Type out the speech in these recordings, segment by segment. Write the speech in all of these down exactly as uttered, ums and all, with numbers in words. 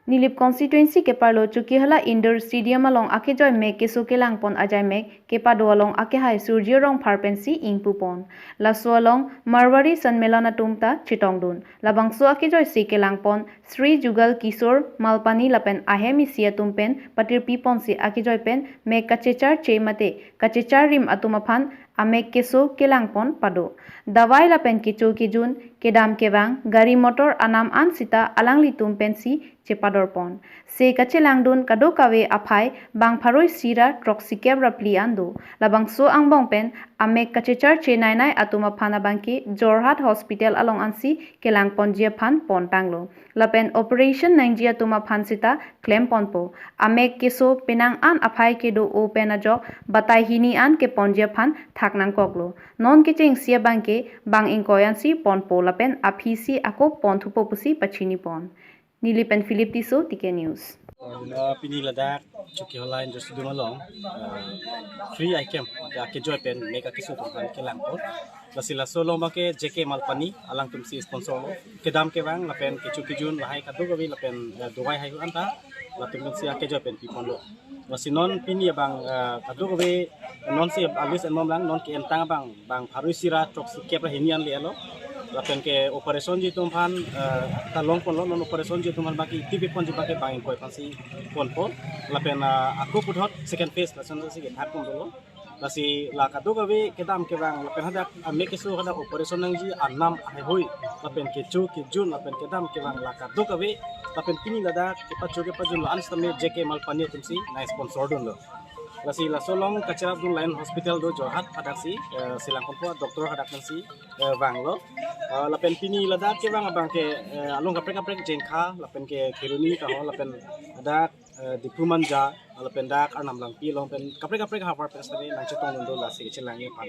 Nilip constituency keparlo Chokihola Indoor Stadium along akejoi mek keso kelangpon ajai mek kepado along akehai Surjya Rongphar pensi ingpupon. Laso along Marwari Sanmelan atum ta chetongdun. Labangso akejoi si kelangpon Sri Jugal Kishore Malpani lapen ahem isi atum pen patirpiponsi akejoi pen mek kachecharche mate kachechar rim atum aphan amek keso kelangpon pado. Davai lapen kecho kejun, kedam kevang, gari motor anam an sita alanglitum pensi chepadorpon. Se kachelangdun kadokave aphai bang pharo isi ra throksi kep ra phli an do. Labangso angbong pen amek kachecharche nainai atum aphan abangke Jorhat Hospital along ansi kelangponji aphan pontanglo. Lapen operation nangji atum aphan sita klemponpo. Amek keso penang an aphai kedo-o pen ajok batai hini an keponji aphan thak nangkoklo. Non kechengsi abangke bang ingkoi ansi ponpo lapen aphi si ako ponthupo pusi pachinipon. Nilip pen Philip Tisso, T K News. Ah, pini ladak Chokihola Indoor Stadium along, ah, free item, ya, akejoi pen mek keso atum aphan kelangpo. Lasi laso along abangke J K Malpani alangtum si sponsor lo. Kedam kevang lapen kecho kejun lahai kadokave lapen, eh, davai haihui anta latum pensi akejoi pen piponlo. Lasi non pini abang, eh, kadokave non si alis enmom lang non ke-entang abang bang pharo isi ra throksi kep ra hini an le-etlo. Lapen ke operation ji atum aphan, eh, ta longponlo, non operation ji atum aphan abangke iti piponji abangke bang ingkoi aphansi ponpo. Lapen, ah, ako puthot second phase lason si kethakpon dolo. Lasi la kadokave kedam kevang lapen hadak amek keso hadak operation nangji anam haihui lapen kecho kejun lapen kedam kevang la kadokave lapen pini ladak kepacho kepajun lo an sitame J K Malpani atum si nang sponsor dunlo. Lasi laso along kacherapdun lain hospital do Jorhat hadak si, eh, selangponpo, doctor hadak pensi, eh, vanglo. Eh, lapen pini ladak kevang abangke, eh, along kaprek kaprek Jengkha lapen ke Kheroni kaho lapen hadak, eh, Diphu Manja lapen dak Arnam Langpi along pen kaprek kaprek havar pen sitame nangchetongdun do lasi kachelangji aphan.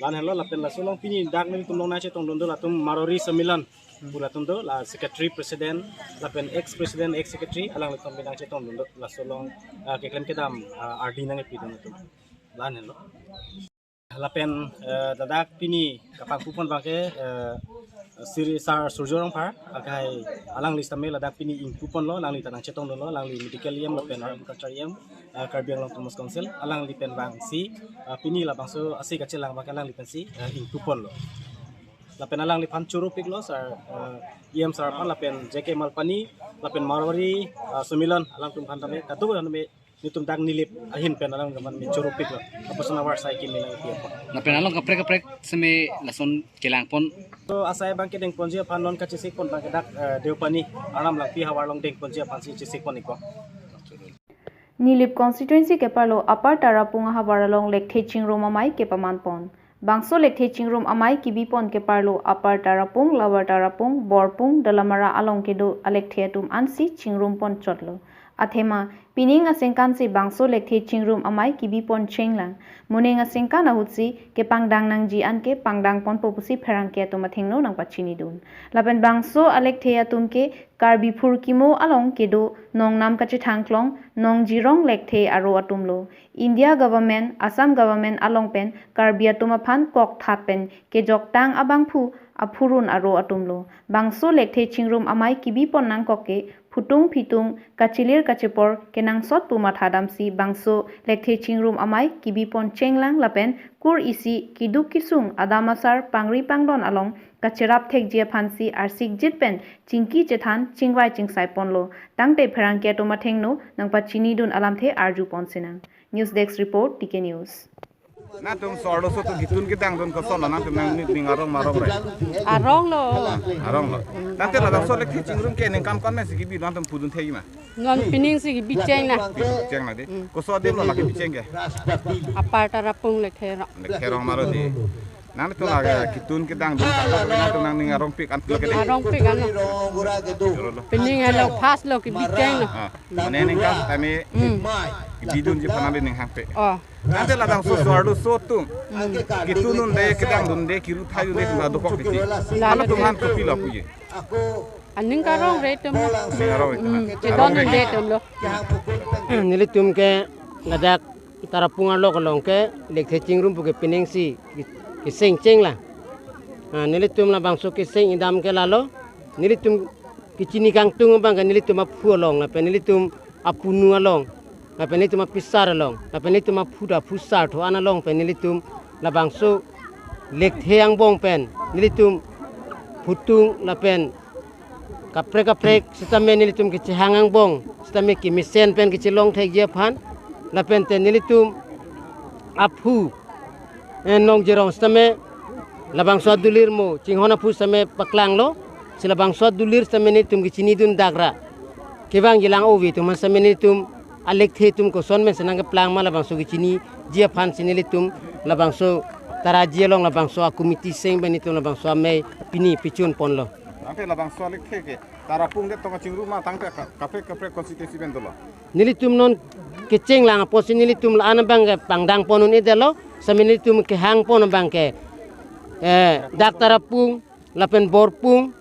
La-an henlo lapen laso along pini dak nelitum along nangchetongdun do latum Marwari Sanmelan pu latum do, la secretary, president lapen ex president, ex secretary alanglitum pen nangchetongdun do laso along, ah, keklem kedam, ah, ardi nangkepidun atum. La-an henlo. Lapen, eh, ladak pini kapangpupon abangke, eh, Sri Sar Surjya Rongphar, akai alangli sitame ladak pini ingpuponlo, alangli ta nangchetongdunlo, alangli medical E M lapen agriculture E M, eh, Karbi Anglong Autonomous Council, alangli pen vangsi, eh, pini labangso ase kachelang abangke alangli pensi, eh, ingpuponlo. Lapen alangliphan choropiklo, Sar, eh, E M Sar aphan lapen J K Malpani, lapen Marwari, eh, Sanmelan alangtum aphan tame, kadokave tame, nelitum dak Nilip ahin pen alangliphan choropiklo. Apotsi avarsai kimi nangpi apot. Lapen along kaprek kaprek seme lason kelangpon. To asai abangke dengponji aphan non kachesikpon abangke dak, eh, Deopani Arnam Langpi havar along dengponji aphansi chesikpon-ikpo. Nilip constituency keparlo Upper Tarapung ahavar along lekthe chingrum amei kepamanpon. Bangso lekthe chingrum amei kebipon keparlo Upper Tarapung, Lower Tarapung, Borpung, Dalamara along kedo alekthe atum ansi chingrumpon chotlo. Athema, pining aningkan si bangso lekthe chingrum amei kebipon chenglang. Moning aningkan ahutsi kepangdang nangji anke pangdangponpo pusi pherangke atum athengno nangpachinidun. Lapen bangso alekthe atum ke Karbi Phurkimo along kedo nongnam kachethangklong nongjirong lekthe aro atumlo. India government, Assam government along pen Karbi atum aphan kokthat pen kejoktang abangphu aphurun aro atumlo. Bangso lekthe chingrum amei kebipon nangkok ke phutung phitung kachilir kachepor kenangsot pu mathadamsi bangso lekthe chingrum amei kebipon chenglang lapen kur isi keduk kesung adam asar pangri pangdon along kacherap thekji aphansi arsikjit pen chingki chethan chingvai chingsaiponlo. Tangte pherangke atum athengno nangpachinidun alamthe arjupon sinang. News Desk Report, T K News. Nangtum so arloso atum kitun kedangdun kosonlo, nangtum nangning arong ma arong re? Aronglo. Aronglo. Tangte labangso lekthe chingrum ke ningkan ko-an si kebi nangtum pudun thekji ma? Non pining si kebi cheng na. Cheng na di. Koso adim lo la kebi cheng ke? Upper Tarapung lekthe rong. Lekthe rong ma ro di. Nangtum la kitun kedangdun kaka nangtum nangning arongpik an lo ke di. Arongpik an lo. Jolo lo. Pining helo first lo kebi cheng lo. Ah. Mane ningkan tame Hmm. kebidunji aphan nangli ning hangpe. Oh. Tangte labangso so arloso atum. Hmm. Kitunde, kedangdunde, kiru thai dunde, tuma dopok titi. Lalo Halatum titi. Han kopilo puji? Aning karong re atum. Ning arong re atum. Hmm. Chedondunde atumlo. Nelitum ke ladak Tarapung arlo kelong ke lekthe chingrum pu ke pining si keseng chenglang. Ah, nelitum labangso keseng idam ke lalo. Nelitum kechini kangtung abang ke nelitum aphu along lapen nelitum apunu along lapen nelitum apisar along lapen nelitum aphu ta aphu sartho an along pen nelitum labangso lekthe angbong pen nelitum phutung lapen kaprek kaprek sitame nelitum kechehang angbong sitame kemesen pen kechelong thekji aphan lapen te nelitum aphu eh, Nong Jerong sitame labangso adulir mo chinghon aphu sitame paklanglo, si labangso adulir sitame nelitum kechinidun dakra kevangji lang ove atum sitame nelitum alekthe atum koson pen si nangkeplang ma labangso kechiniji aphan si nelitum labangso taraji along labangso a-committee seng pen nelitum labangso amei pini pechun ponlo. Tangte labangso alekthe ke Tarapung det tong kachingrum ma tangte ka-, kaprek kaprek constituency pen dolo. Nelitum non kecheng lang apotsi nelitum la-an abang ke pangdang pon un-edetlo, sitame nelitum kehang pon abang ke, eh, dak Tarapung, lapen Borpung,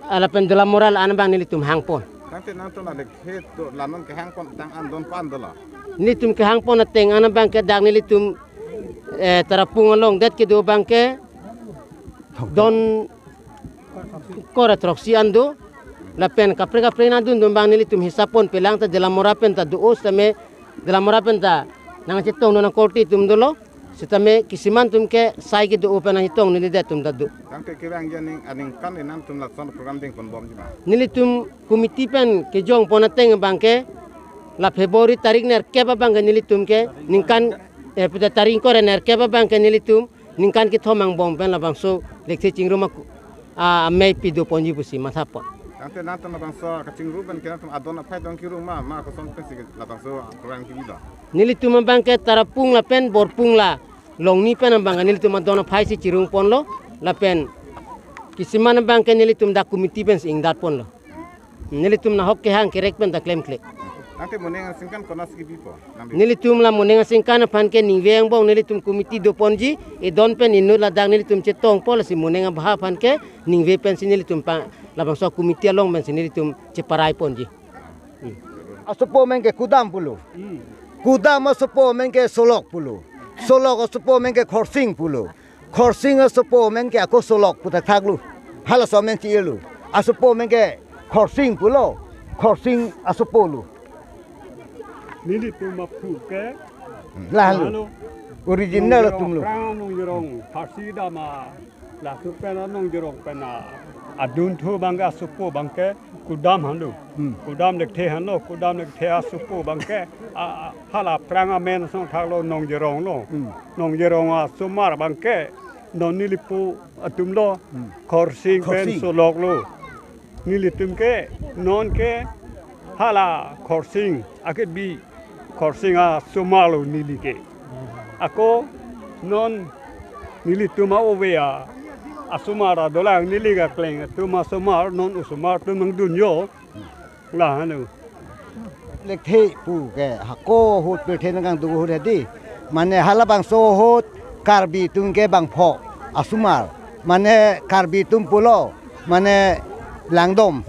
ah, lapen Dolamora la-an abang nelitum hang pon. Tangte nangtum alekthe do la non kehang pon tang an don pan dolo. Nelitum kehang pon ateng an abang ke dak nelitum, eh, Tarapung along det kedo abang ke don kor throksi an do, lapen kaprek kaprek nangdun dun abang nelitum hisap ponpe lang ta Dolamora pen ta do-o sitame Dolamora pen ta nangchetong nang korte atum dolo, sitame kisiman atum ke sai kedo-o pen nangchetong neli det atum ta do. Tangte kevangji aning aningkan nangtum lason program dengpon bomji ma. Nelitum committee pen kejong pon ateng abang ke la February tarik nerkep abang ke nelitum ke ningkan, eh, pada tarik kor nerkep abang ke nelitum ningkan kethom angbong pen labangso lekthe chingrum aku, ah, amei pido ponji pusi matha pon. Tangte nangtum labangso kachingrum pen ke nangtum adon aphai dong kirung ma, ma koson pensi labangso program kebi do. Nelitum abang ke Tarapung lapen Borpung la Longni pen abang ke nelitum adon aphai si chirung ponlo, lapen kisiman abang ke nelitum dak committee pensi ingdat ponlo. Nelitum nahok kehang kerek pen ta klemkle. Tangte moning asingkan konatsi kebipo? Nelitum la moning asingkan aphan ke ningve angbong nelitum committee do ponji, edon pen inut ladak nelitum chetong po lasi moning abha aphan ke ningve pensi nelitum pa labangso committee along pensi nelitum cheparai ponji. Hmm. Asopo amen ke Kudam pulo. Hmm. Kudam asopo amen ke Solok pulo. Solok asopo amen ke Khorsing pulo. Khorsing asopo amen ke ako Solok pu thakthak lo. Halaso amen chi-elo. Asopo amen ke Khorsing pulo. Khorsing asopo lo. Nelitum aphu ke. Lalu. Lalu. Original Nong Jerong atum lo. Aphrang Nong Jerong, Pharsi dam a, laso pen a Nong Jerong pen a, adunthu abang ke asopo abang ke Kudam henlo. Hmm. Kudam lekthe henlo, Kudam lekthe asopo abang ke, a, a, hala aphrang amen song thaklo Nong Jerong lo. Hmm. Nong Jerong asomar abang ke non nelipo atum lo, hmm, Khorsing pen Khorsing. Solok lo. Nelitum ke non ke hala Khorsing akebi Khorsing asomar lo neli ke. Ako non nelitum a-ove a asomar adolang neli kekleng atum asomar non osomar atum nangdun jo. Lahenlo. Lekthe pu ke hako ahut pirthe nangkangduk ahut hedi. Mane halabangso ahut Karbi atum ke bangpho asomar. Mane Karbi atum pulo. Mane langdom.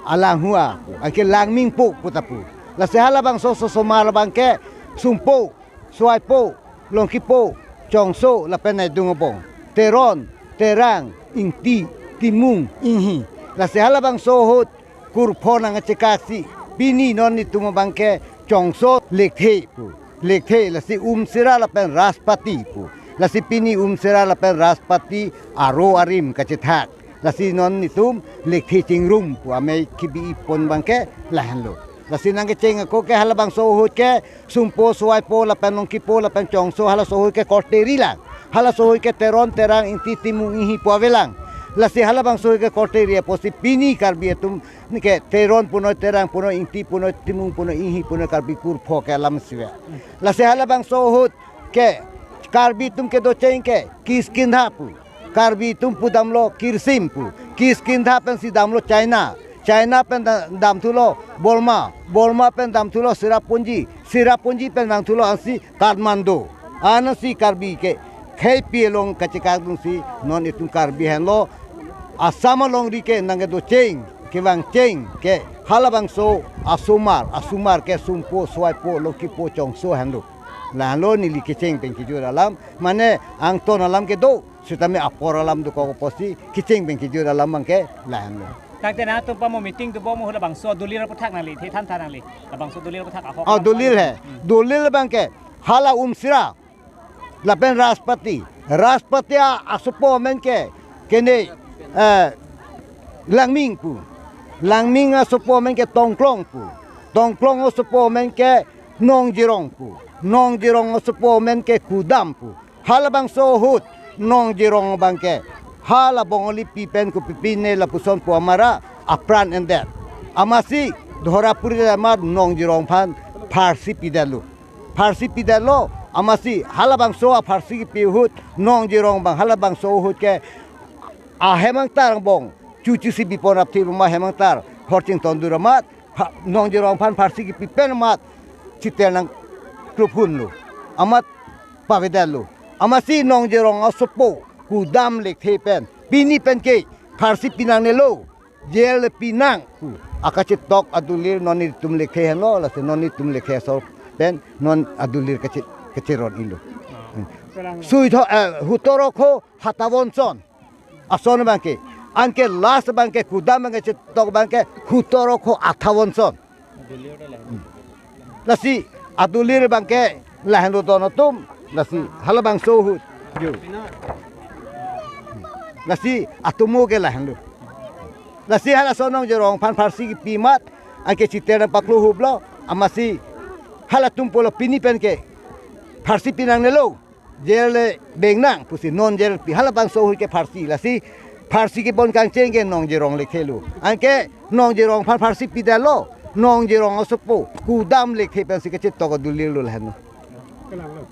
Alanghua. Anke langmingpo pu ta pu. Lasi halabangso osomar abang ke sumpo. Suaipo, Longkipo, Chongso, lapen Naidung Abong, Teron, Terang, Ingti, Timung, Inghi. Lasi halabangso ahut kurpho nangchekaksi, pini non netum abang ke Chongso lekthe pu. Lekthe lasi Umsera lapen Raspati pu. Lasi pini Umsera lapen Raspati aro arim kachethak. Lasi non netum lekthe chingrum pu amei kebi pon abang ke lahenlo. Lasi nangkecheng ako ke halabangso ahut ke sumpo, suaipo, lapen Longkipo, lapen Chongso, halaso ahut ke korte rilang. Halaso ahut ke Teron, Terang, Ingti, Timung, Inghi pu avelang. Lasi halabangso ahut ke korte ri apotsi pini Karbi atum neke Teron punoi, Terang punoi, Ingti punoi, Timung punoi, Inghi punoi Karbi kurpho ke alam sive. Lasi halabangso ahut ke Karbi atum kedocheng ke Kiskindha pu. Karbi atum pu damlo Kirsim pu. Kiskindha pensi damlo China. China pen da-, damthulo Burma. Burma pen damthulo Cherrapunji. Cherrapunji pen damthulo ansi Kathmandu. Ansi Karbi ke khei pi along kachekakdunsi non itum Karbi henlo. Assam alongri ke nangkedocheng, kevangcheng ke halabangso asomar, asomar ke sumpo, suaipo, Longkipo, Chongso henlo. Lahenlo neli kecheng pen kejut alam, mane angton alam kedo, sitame apor alam dokok apotsi kecheng pen kejut alam abang ke lahenlo. Tangte nangtum pamo meeting dobom mo labangso adolil aputhak nangli, the than than nangli. Labangso adolil aputhak ahok. Oh, adolil he. Hmm. Adolil abangke hala Umsira lapen Rashtrapati. Rashtrapati a-, asopo amen ke kene, eh, Langming pu. Langming asopo amen ke Tongklong pu. Tongklong asopo amen ke Nongjirong pu. Nongjirong asopo amen ke Kudam pu. Halabangso ahut Nongjirong abangke hala Bongolipi pen kopipi ne lapuson pu amara apran endet. Amatsi dhora puri amat Nongjirong aphan pharsi pidetlo. Pharsi pidetlo, amatsi halabangso apharsi kipi ahut Nongjirong abang halabangso ahut ke ahem angtar angbong chuchi si bipon apthi buma hem angtar horching tondur amat, ha, Nongjirong aphan pharsi kipi pen amat chiter nangklup hunlo. Amat pavedetlo. Amatsi Nongjirong asopo Kudam Lekthe pen pini pen ke pharsi pinangnelo, jail pinang pu akachetok adolil non nelitum Lekthe henlo, lasi non nelitum Lekthe asor pen non adolil kache-, kacheron-ilo. Suitho, eh, hutorok ho hatawon son ason abangke. Anke last abangke Kudam abangke chetok abangke hutorok ho athawon son. Lasi adolil abangke lahenlo don atum, lasi halabangso ahut. Yo. Lasi atomo ke lahenlo. Lasi halaso Nongjirong aphan pharsi kipi amat anke chiter nangpaklo huplo, amatsi halatum pulo pini pen ke pharsi pinangnelo, jail le bengnang pusi non jail pi, halabangso ahut ke pharsi, lasi pharsi kebon kangcheng ke Nongjirong Lekthelo. Anke Nongjirong aphan pharsi pidetlo, Nongjirong asopo Kudam Lekthe pensi kachetok adolil lo lahenlo.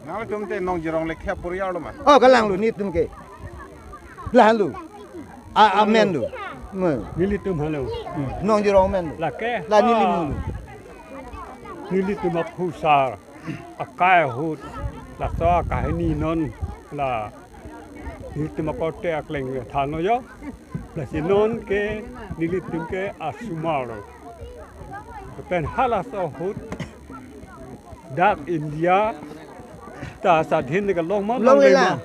Nangtum te Nongjirong Lekthe aporial lo ma? Oh, kalanglo nelitum ke. Lahenlo. A, amenlo. Hmm. Nelitum henlo. Hmm. Nongjirong amenlo. Lake. La nelitum henlo. Nelitum aphusar akai ahut laso akahini non la nelitum akorte akleng thanlo jo. Lasi non ke nelitum ke asomar lo. Pen halaso ahut dak India ta sadhin ke long ma long, long le la.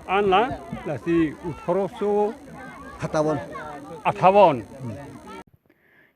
Anla lasi uthoroso hatawon. Athawon.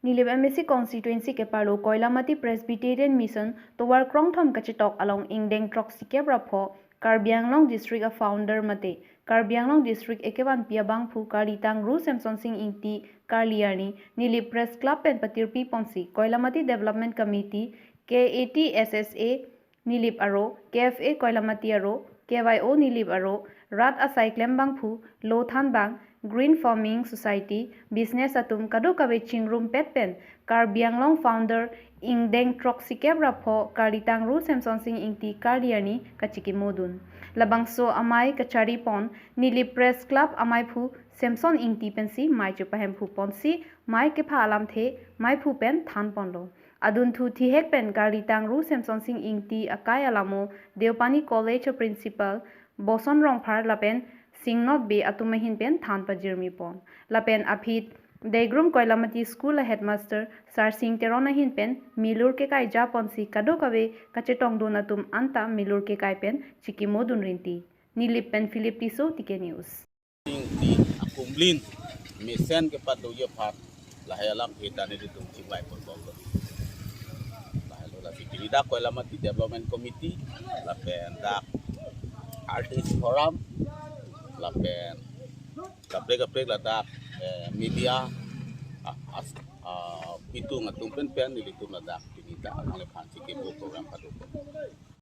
Nilip M A C constituency keparlo Koilamati Presbyterian Mission tovar krongthom kachetok along ingdeng throksikep ra pho Karbi Anglong District a-founder mate Karbi Anglong District ekevanpi abangphu Karli Tangru Semson Sing Ingti Karli arni Nilip Press Club pen patirpi ponsi Koilamati Development Committee, K A T S S A Nilip aro, K F A Koilamati aro, K Y O Nilip aro, rat asai klem abangphu, lo thanbang, Green Farming Society, business atum kadokave chingrumpet pen Karbi Anglong founder ingdeng throksikep ra pho Karli Tangru Semson Sing Ingti Karli arni kachikimodun. Labangso amei kachari pon Nilip Press Club ameiphu Semson Ingti pensi mei chepahemphu ponsi mei kepha alamthe meiphu pen than ponlo. Adunthu thihek pen Karli Tangru Semson Sing Ingti akai alamo Deopani College a-principal Boson Rongphar lapen Singnot Bey atum ahin pen than pajirmi pon. Lapen aphi Degrum Koilamati School a-headmaster Sarsing Teron ahin pen milur kekai ja ponsi kadokave kachetongdun atum anta milur kekai pen chikimodun rinti. Nilip pen Philip Tisso, T K News. Di akumlin mesen kepadoji aphan lahai alamthe ta nelitum chibai ponbomlo. Lahai lo lasi pini dak Koilamati Development Committee lapen dak Artist Forum lapen kaprek kaprek ladak, eh, media, ah, as-, ah, pitung atum pen pen nelitum ladak pini dak alangli aphan chikimo program padopon.